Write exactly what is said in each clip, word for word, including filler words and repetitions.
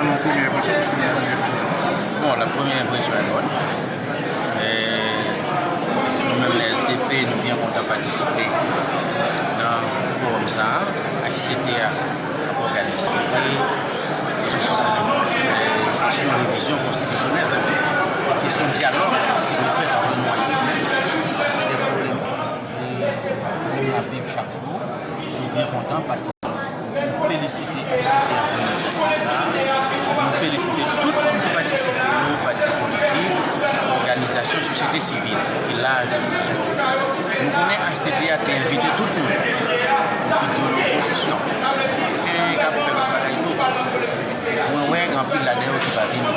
Bon, premye enpresyon, premye enpresyon. Bon, la premye enpresyon e bòn. E nou menm, le S D P, nou byen kontan patisipe nan fowòm sa a, H C T A ap òganize. Se te kesyon revizyon konstitisyonèl, kesyon dyalòg ki dwe fèt ant nou Ayisyen. Se de pwoblem ke nou ap viv chak jou. Nou byen kontan patisipe. Nou felisite H C T A pou inisyativ sa a. Nou felisite tout moun ki patisipe yo, pati politik, òganizasyon, sosyete sivil ki la jodi a. Nou konnen H C T A te envite tout moun. Nou te di yo opozisyon. Gen k ap fè lòt bagay tou. Mwen wè gen anpil ladan yo ki pa vini.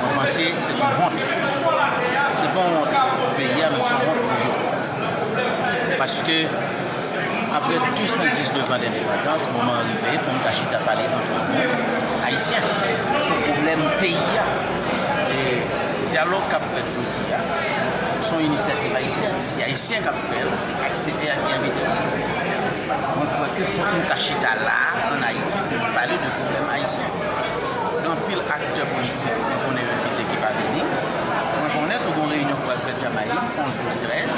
Mwen panse se yon wont. Se pa yon wont pou peyi a, men se yon wont pou yo. Paske apre de san dis nèf an dendepandans, moman an rive pou n ta chita pale ant nou, Ayisyen, sou pwoblèm peyi a. E dyalòg k ap fèt jodi a, se yon inisyativ ayisyèn. Se Ayisyen k ap fè l, se H C T A ki envite nou. Mwen kwè ke fòk nou ta chita la a, ann Ayiti, pou n pale de pwoblèm ayisyen. Gen anpil aktè politik mwen konnen yo envite ki pa vini. Mwen konnen tou gen yon reyinyon ki pral fèt Jamayik, onz, douz, trèz.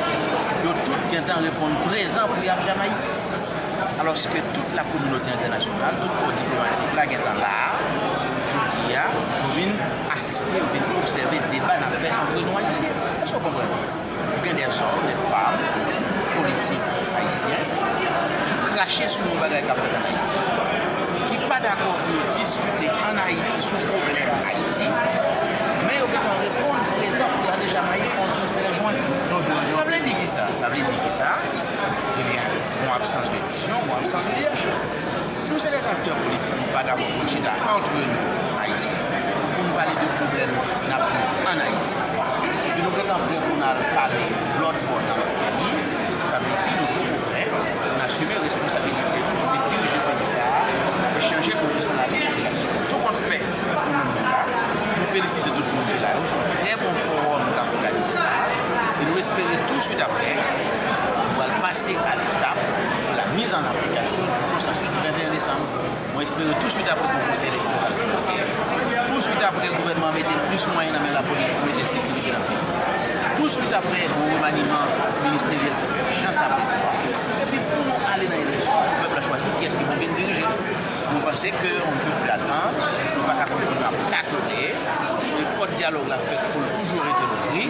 Yo tout gentan reponn prezan pou y ap Jamayik. Alòske tout lakominote entènasyonal, tout kò diplomatik la gentan la a, jodi a, pou vin asiste, pou vin obsève deba n ap fè ant nou Ayisyen. Èske w konprann? Gen de zòm, de fanm politik ayisyen ki krache sou yon bagay k ap fèt ann Ayiti, ki pa dakò pou yo diskite ann Ayiti sou pwoblèm Ayiti, men yo gentan reponn prezan pou y ale Jamayik onz, douz, trèz jen. Sa vle di kisa? Sa vle di kisa? Ebyen, yon absans de vizyon, yon absans de lidèchip. Si nou se de aktè politik, nou pa dakò pou n chita ant nou, Ayisyen, pou n pale de pwoblèm n ap viv ann Ayiti, epi nou gentan prè pou n al pale lòt bò nan lòt peyi, sa vle di nou poko prè pou n asime responsabilite nou, pou se dirije peyi sa a, e chanje kondisyon lavi popilasyon. Tou kont fè, nou menm nou la, nou felisite tout moun ki la. Se yon trè bon fowòm k ap òganize la, e nou espere tou swit apre, nou pral pase a letap de la mise en application du consensus du venteyen desanm. Mwen espere tou swit apre ke yon konsèy elektoral, tou swit apre gouvènman mete plis mwayen nan men lapolis pou mete sekirite nan peyi, tou swit apre yon remaniman ministeryèl pou fèt jan sa prevwa. Epi pou nou ale nan eleksyon, pou pèp la chwazi kiyès ki pou vin dirije. Mwen panse ke on ne peut plus attendre, nou pa ka kontinye ap tatone, e pòt dyalòg la fèt pou l toujou rete louvri.